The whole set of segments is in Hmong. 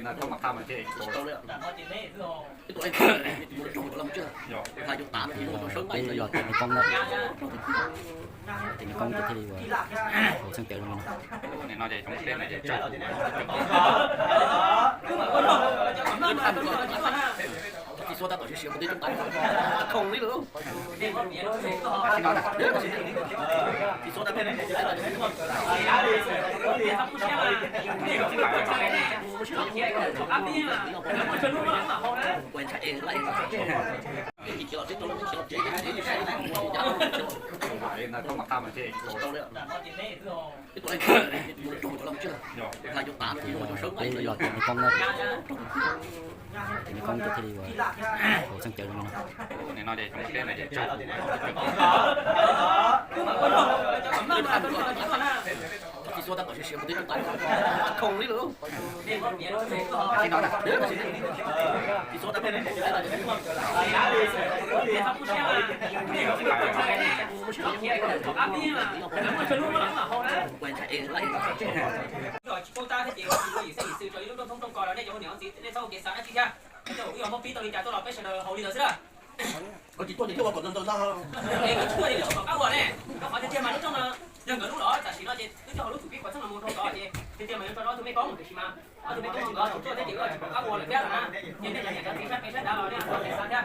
Peb los tias Maiv Koob na, tias Maiv Koob ces thiaj li ua haum xeeb cawv zoo li no. Txiv Xuab tab tom siav siav mus twb coob qab khoom li lawm. Peb los tias Maiv Koob na, tias Maiv Koob ces thiaj li ua haum xeeb cawv zoo li no. Txiv Xuab tab tom siav siav mus twb coob qab khoom li lawm. Tsis pub tab thiab ces ua tsis pub yim xeeb yim xwb rau ib lub rooj thoob rooj kos los nej cov ua niam ua txiv nej txhob ua kev xav dab tsi thiab. Tej zaum wb yog muab pib tau li cas tuaj los peb sawv daws haus li ntawd xwb na. Koj tsis tuaj ces thiaj ua kom ntau ntau ntag. Es koj tsis tuaj ces koj tsis pom qab ua ne. Rau qhov tiag tiag mas lub rooj no yog nkawd lub los tam sim no ces twb coj hauv lub tsum pib qhov txheej los mus rau tod ces tiag tiag mas yuav rau ob tug mej koob tiam sis mas ob tug mej koob no nkawd tsis tuaj thiab ces wb tsis pom qab ua lawm thiab na. Ces nej cov niam cov txiv sab pem sab nrad los nej txhob ua kev xav thiab.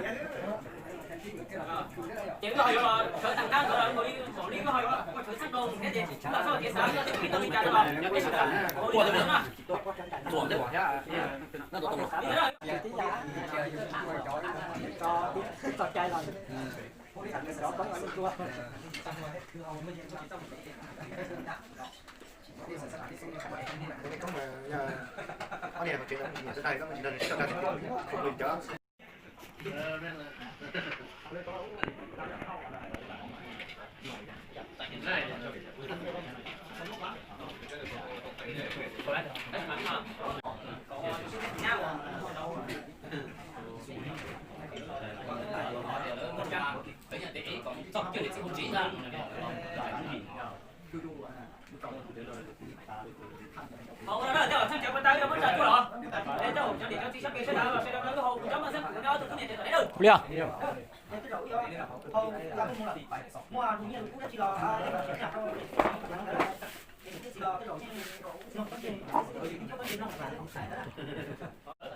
Ces wb ho yuav los sawv tag kab ntawd los nkaus li npaum li wb ho yuav ua sawv txheej doo thiab ces wb los txhob ua kev xav, wb twb pib tau li cas los yog peb sawv daws ua li ntawd na. Ua no na, tej los txheej cawv puas tau, muab tsa tuaj los? Tej cov niam cov txiv sab pem sab nrad los sawv daws no wb haus kuv cov maj xeeb kuv no ob tug tub niam tes tom deb lawm.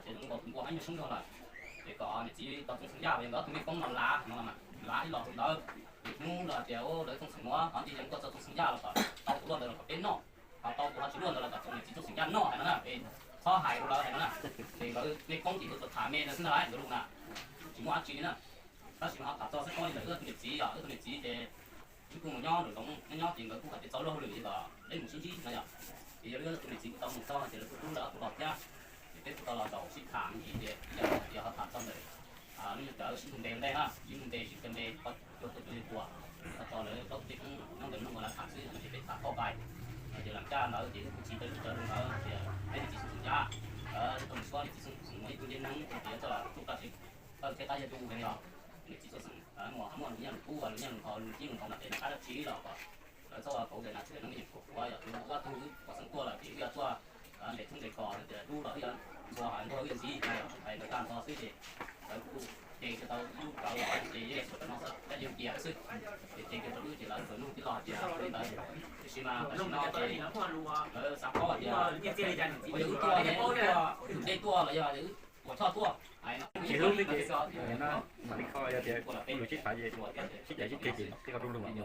Ces nkaus tus npua hab nyuag soob zog lawm, ces kom niam txiv tau txooj xeem yaj los yog nkawd ob tug mej koob no lav no mas lav ib los rau ntawd. Ces hnub los tias lawv txooj xeem muab, ho ntij yog nkawd txoj txooj xeem yaj los kom tau tus luaj ntawd los kom peb noj, ho tau tus ho tsis luaj ntawd los kom niam txiv txooj xeem yaj noj hais no na. Es txhob hais rau lawv hais no na. Ces nkawd mej koob ces nkawd tsuas tham me ntawd xwb ntag lauj, nkawd lus na, tsis muaj dab tsi li na. Tab sis mas ho tham txog xwb, paub li ntawm wb tus niam txiv os, wb tus niam txiv ces wb kuj mus nyob nram zoov nyob nyob ces nkawd kuj hais tias txaus luag hauj lwm ces kom peb mus sib ntsib no yom. Ces yog li wb tus niam txiv kuj tau mus txog ces lawv kuj rub lawv ob tug los thiab, ces peb kuj tau los zaum sib tham mus ces tias yog ho tham txog ntawm lub nyuag cawv sib nrug ntes ntej na, sib nrug ntes sib nrug ntes, qhov cua tuaj cua li tuaj, qhov tso lawv plaub tug tej koob nyob ntawd mloog ua lawv tham xwb no ces peb tham txog pais. Ces lam caj ntawd ces wb kuj tsis tau lub cawv rau ntawd tias peb niam txiv txooj xeem yaj, wb tau mus suav niam txiv txooj xeem muab ib tug ncej neeg tias txoj txuj koj tsev tawj thiab qab yog du yog niam txiv txooj xeem muaj muaj lus nyiaj lus kub lus nyiaj lus nqhis lus nyiaj lus nqhis mas tej nab qab dab tsi los kom lawv txhob kav zam nas tshwm no me nyuam qhuav yog tus ua tug wb pom xeeb tuaj lawm ces wb yuav tuaj ntes tshoob ntes kos tias dub los wb yuav ntxhua hais ntuag wb yuav ntxiv no yom, hais ntawd tag nrho xwb ces lawv kuj ces kiag tau lub cawv los ces yeej suav cov no xwb, cov yeej kiag xwb. Ces ces kiag rau wb ces lawv txawm nug tij laug hais tias li ntawd, tiam sis mas tam sim no ces lawv xav paub hais tias uas yog wb tuaj ces wb tuaj wb tus dej tuaj los yog wb tuam choj tuaj hais no. Ces hlub xwb ces mam li kho yog tias ua lus sib tham ces sib cav sib ceg ces tej ko rub lug. Koj nco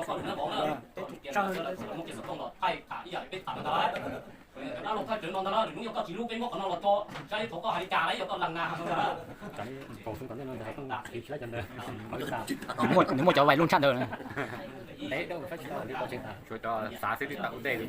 koj lus nab vauv na, peb tsis tsaug, muab kiag xov tooj los thaij tham ib yam li peb tham ntag lauj. Dab laug thaij rawv no ntag lauj, lwm hnub yog koj tsis hlub peb muab qhov no los tso, saib thaum koj hais li cas lawm yog koj lees na. Nws muaj cov vais luj tshaj ntawd. Tsuas xav xwb twb tawm ua ntej li.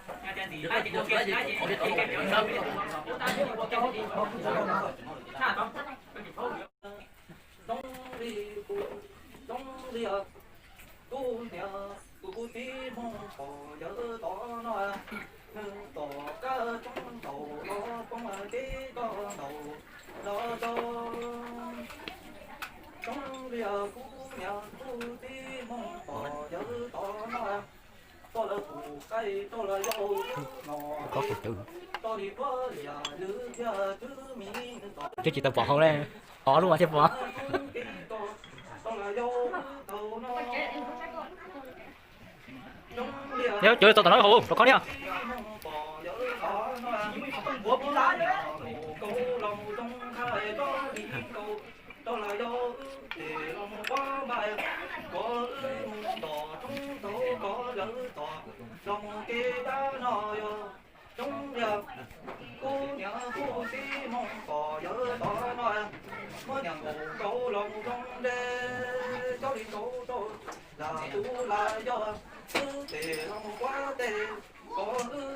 Zoo li kuv, zoo li kuv niam kuv kuv txiv Hmoob pog yawg tom no, nws tom qab tsoob ntaus los poob teb koj ntaus los rau. Zoo li kuv niam kuv txiv Hmoob pog yawg tom no, txoj lawv tus qaib rau los yau no, txoj li puab liam lwm thiab twb mis nws tom. Twb tsis tau pom hauv le, qhov lub mas thiaj pom. Txoj los yau tau no. Yog cov tau tom no hauv rau koj niam. Zoo li kuv niam kuv txiv Hmoob pog yawg tom no, muab niam nkaus nkaus los mus zoo nte, cov li nkaus rau lam tus lam yog, wb tes los mus kuab tes, kom wb